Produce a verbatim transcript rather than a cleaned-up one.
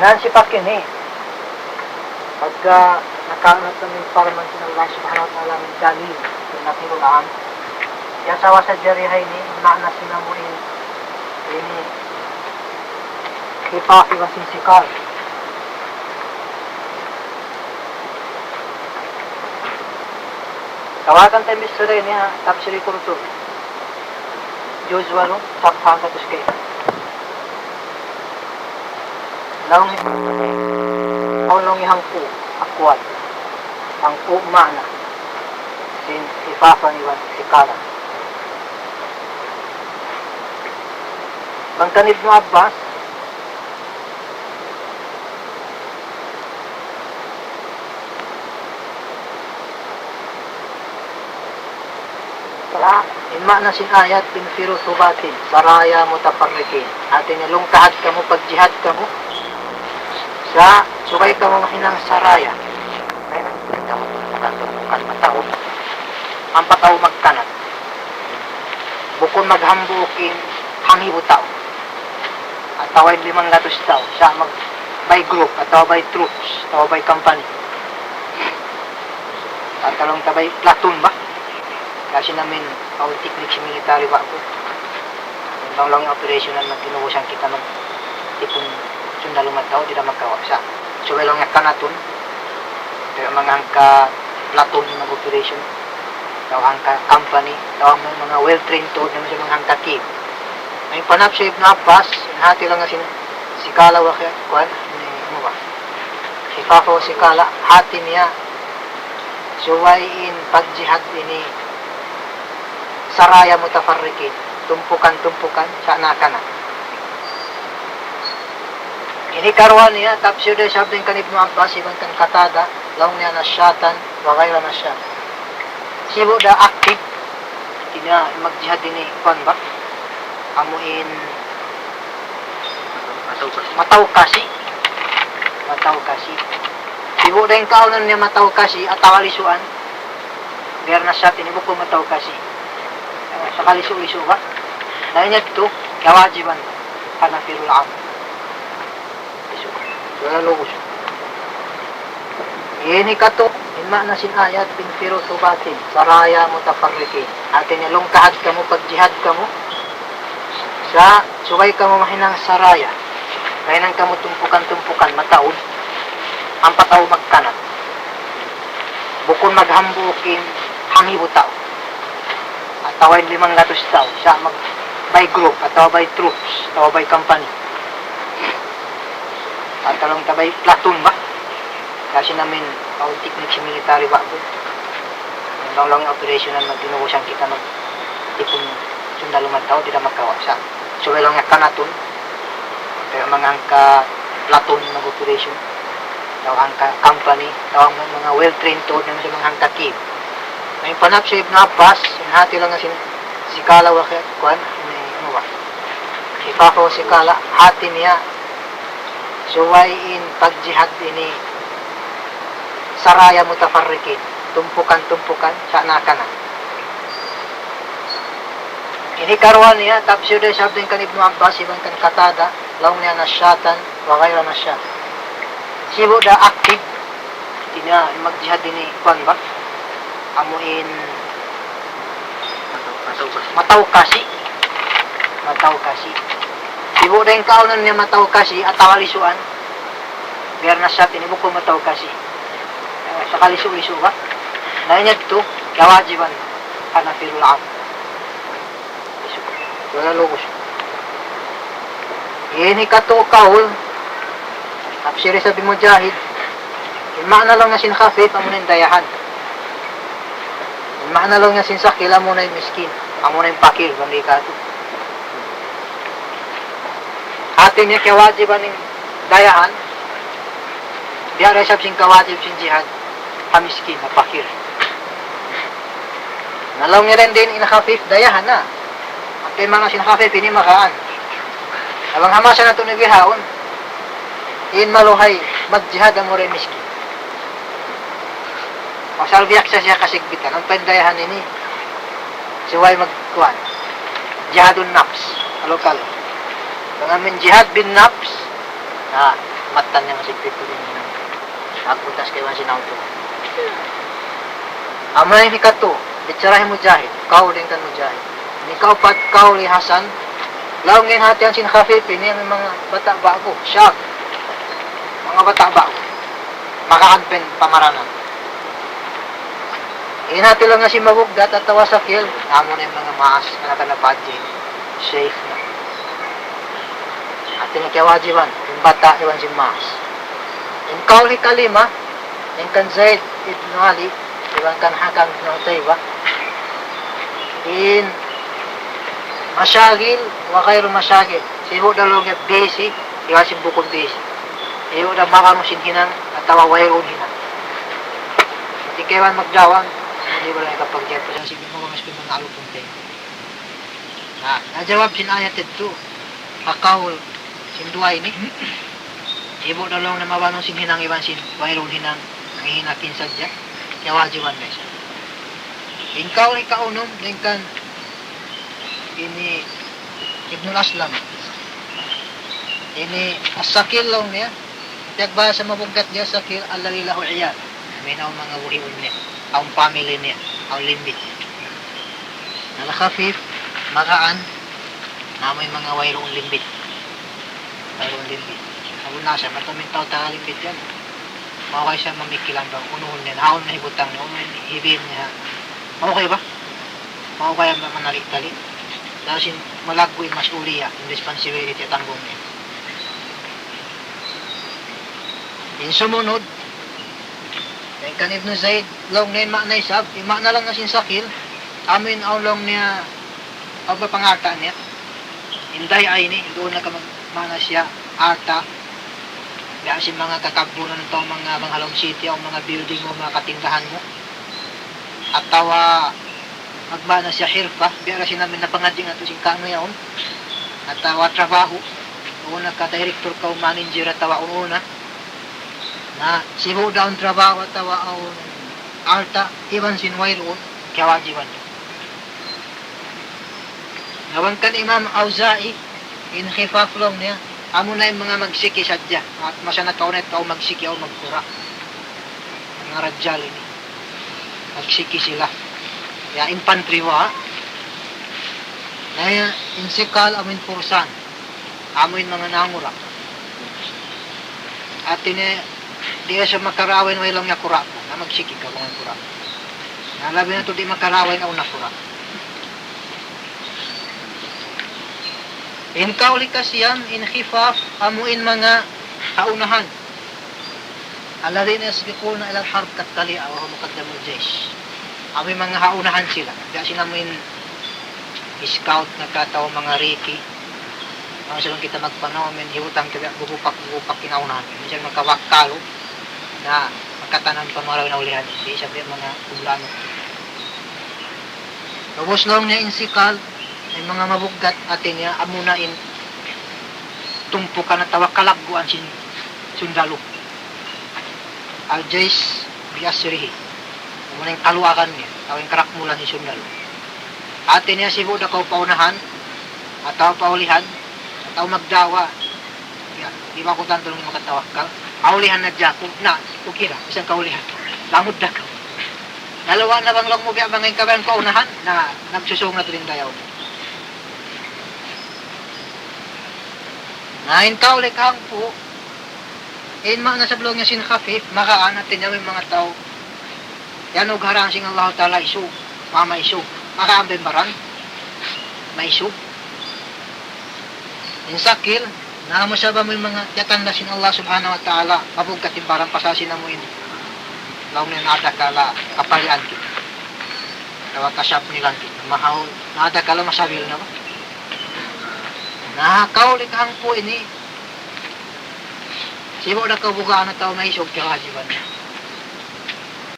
Yan sipat ini. Pagka nakaangat kami parman sin Allah Subhanahu wa Ta'ala min dalil, sin Nafirul Am, ya sawa sa jari ha ini, makna sin amu in, ini, khifaf iban sin thiqal. Kawakan ta in bichara ini ha Tafsir Qurtubi. Juz walu, sapta hangkatus kay. Laung, laung hangpu', aqwal. Hangpu' makna. Sin khifafan iban thiqalan. Bang kan Ibnu Abbas, in makna sin ayat, "Infiru thubatin, saraya mutafarriqin." Hati niya, lungkahad kamu, pagjihad kamu. Sa', subay kamu mahinang saraya. Bukan, bukan mataud. Ampa tau magkanat. Bukun maghambuuk in hangibu tau. Atawa in limanggatus tau. Sa' mag by group, atawa by troops, atawa by company. Atawa laung ta by platoon ba? Kasi namin, all techniques military ba ako? Bang laung in operational, magtinubusan kita magtipun sundalu mataud, di' da makawa' sa'. Subay laung in kanatun, kaya manga hangka platoon mag-operation, atawa hangka company, atawa manga, manga well-trained tuud na masi manga hangka team. Amu in panapsir hi Ibnu Abbas, in hati laung sin thiqala wa khi-, kuwan, ini, unu ba? Khifafa wa thiqala, hati niya, subay in pagjihad ini, saraya mutafarriqin, tumpukan-tumpukan, sa' nakanak. Ini karuwa niya, tafsir da isab dayn kan Ibnu Abbas, iban kan Qatada, laung niya nashatan, wa ghayra nashat. Sibu' da active, hati niya magjihad ini, kuwan ba? Amu in mataud kasi. Mataud kasi. Mataud kasi. Sibu' da in kaawnan niya mataud kasi, atawa lisuan. Ghayra nashat ini bukun mataud kasi. Sakalisu-lisu ba? Na in yadtu, kiyawajiban. Hanafi lil am. Wala' lubus. Ini katu', in makna sin ayat, "Infiru thubatin, saraya mutafarriqin." Hati niya, lungkahad kamu, pagjihad kamu. Sa', subay kamu mahinang saraya. Mahinang kamu tumpukan-tumpukan, mataud. Ampa tau magkanat. Bukun maghambuuk in hangibu tau. Atawa in limanggatus tau, sa' mag by group, atawa by troops, atawa by company. Atawa laung ta by platoon ba? Kasi namin, all techniques military ba ako? Bang laung in operational, magtinubusan kita magtipun sundalu mataud, di' da makawa' sa'. Subay laung in kanatun, kaya manga hangka platoon mag-operation, atawa hangka company, atawa manga well-trained tuud na masi manga hangka team. Amu in panapsir hi Ibnu Abbas, in hati laung sin thiqala wa khi-, kuwan, ini, unu ba? Khifafa wa thiqala, hati niya, subay in pagjihad ini, saraya mutafarriqin, tumpukan-tumpukan, sa' nakanak. Ini karuwa niya, tafsir da isab dayn kan Ibnu Abbas, iban kan Qatada, laung niya nashatan, wa ghayra nashat. Sibu' da active, hati niya magjihad ini, kuwan ba? Amu in mataud kasi. Mataud kasi. Sibu' da in kaawnan niya mataud kasi, atawa lisuan. Ghayra nashat ini bukun mataud kasi. Sakalisu-lisu ba? Na in yadtu, kiyawajiban. Hanafi lil am. Wala' lubus. Ini katu' kaul, tafsir isab hi Mujahid. In makna laung niya sin khafif, amuna in dayahan. In makna laung niya sin saqil, amuna in miskin. Amuna in pakir, bang di' katu'. Hati niya kiyawajiban in dayahan, biya' da isab sin kawajib sin jihad, ha miskin, ha pakir. Na laung niya dayn di in khafif, dayahan na. Hangkan in makna sin khafif ini magaan. Na bang ha masa natu' ini bihaun, in maluhay, magjihad amura in miskin. Pasal biya' sa siya kasigpitan, ampa in dayahan ini, subay magkuwan. Jihadun nafs, kalu-kalu. Bang amu in jihad bin nafs, na, Matan niya masigpit tuud in hinang. Nagbutas kaibanan sin auto. Amuna in hikatu, bichara hi Mujahid, kaul dayn kan Mujahid. In hikaupat, kaul hi Hasan, laung niya in hatihan sin khafif ini, amu in manga bata' ba'gu, shab. Manga bata' ba'gu. Magaan pa in pamaranan. In hati laung niya sin mabuggat atawa sakil, amuna in manga maas, anak-anak hadji, safe na. Hati niya kiyawajiban, in bata' iban sin maas. In kaul hikalima, in kan Zaid ibn Ali, iban kan Hakam ibn Utaybah, in mashagil wa ghayru mashagil. Sibu' da laung niya busy, iban sin bukun busy. Sibu' da mabanu sin hinang, atawa wayruun hinang. Hati kaibanan magdawang, di' ba laung niya kapag jatu, sibu' mabanu sin manga alupun tayo. Na, najawab sin ayat yadtu, ha kaul sin duwa ini. Sibu' da laung niya mabanu sin hinang iban sin wayruun hinang, nanghihinang sadja, kiyawajiban da isab. In kaul hikaunum, dayn kan ini Ibnul Aslam. Ini as-sakil laung niya, piyagbahasa mabuggat niya sakil, alladhi lahu iyal. Amu in awn manga buhiun niya, awn family niya, awn limbit. Al-khafif, magaan, na amu in manga wayruun limbit. Wayruun limbit. Abu nasa, matumin tau taga limbit yan. Maugay siya mamikil bang unuhun niya, haun na hibutang niya, unu in hibin niya. Maugay ba? Maugay ba manali-tali? Dahil sin malaggu' in mas'uliya, in responsibility, tanggung niya. In sumunud, dayn kan Ibnu Zaid, laung niya in maana isab, in maana laung niya sin sakil, amu in awn laung niya, awn ba pangalta' niya? In day'a ini, duun na ka mag-, maana siya, alta'. Biya' sin manga kakabbunan atawa manga bang ha lawm city, awn manga building mu, manga katindahan mu. Atawa, magmaana siya hirfa, biya' da sin amu in napangadji' natu' sin kanu yaun. Atawa trabaho, duun na ka director kaw, manager atawa unu-unu na. Na, sibu' da awn trabaho atawa awn alta', iban sin wayruun, kiyawajiban. Laung kan Imam Awza'i, in khifaf laung niya, amu na in manga magsiki sadja. At masa nakauna in tau magsiki atawa magkura'. Manga rajal ini. Magsiki sila. Ya, infantry ba? Na ya, in sikal, amu in pursan. Amu in manga nangura'. Hati niya, di' siya makarayaw way laung niya kura'. Na magsiki ka, manga kura'. Na labi na tuud di' makarayaw na una kura'. In kaul hikasiyam, in khifaf, amu in manga ha unahan. الذين يسبقون إلى الحرب كالطليعة وهو مقدم الجيش. Amu in manga ha unahan sila. Biya' sin amu in scout na ka atawa manga riki. Amu sa kita magpanaw, amu in hibutang kita bubupak-bubupak in ha unahan. Minsan makawakkalu na makatanam pa marayaw in ulihan. Di' isab biya' manga kublaan. Ubus laung niya in sikal, in manga mabuggat, hati niya, amu na in tumpukan atawa kalagguan sin sundalu. Al-jaysh bi asrihi. Amu na in kaluagan niya, atawa in karakmulan sin sundalu. Hati niya, sibu' da kaw pa unahan, atawa pa ulihan, atawa magdawa. Ya, di' ba aku tantu makatawakkal? Ha ulihan na hadja aku, na, okay ra, bisan ka ulihan. Lamud da kaw. Laung niya bang laung mu biya' bang in kabayaan ku ha unahan, na, nagsusung na tuud in dayaw. Na, in kaul hikahangpu', in maana isab laung niya sin khafif, magaan, hati niya amu in manga tau. Yan, ug harang sin Allah Ta'ala isug, mamaisug. Magaan ba in baran? Maisug. In sakil, na amu isab amu in manga tiyatanda' sin Allah Subhanahu wa Ta'ala, mabuggat in baran pasal sin amu in. Laung niya nadakala kapalian kita. Atawa kashap nilang kita. Mahaw, nadakala masabil na ba? Na, kaul hikahangpu' ini, sibu' da kaw bugaan atawa maisug, kiyawajiban.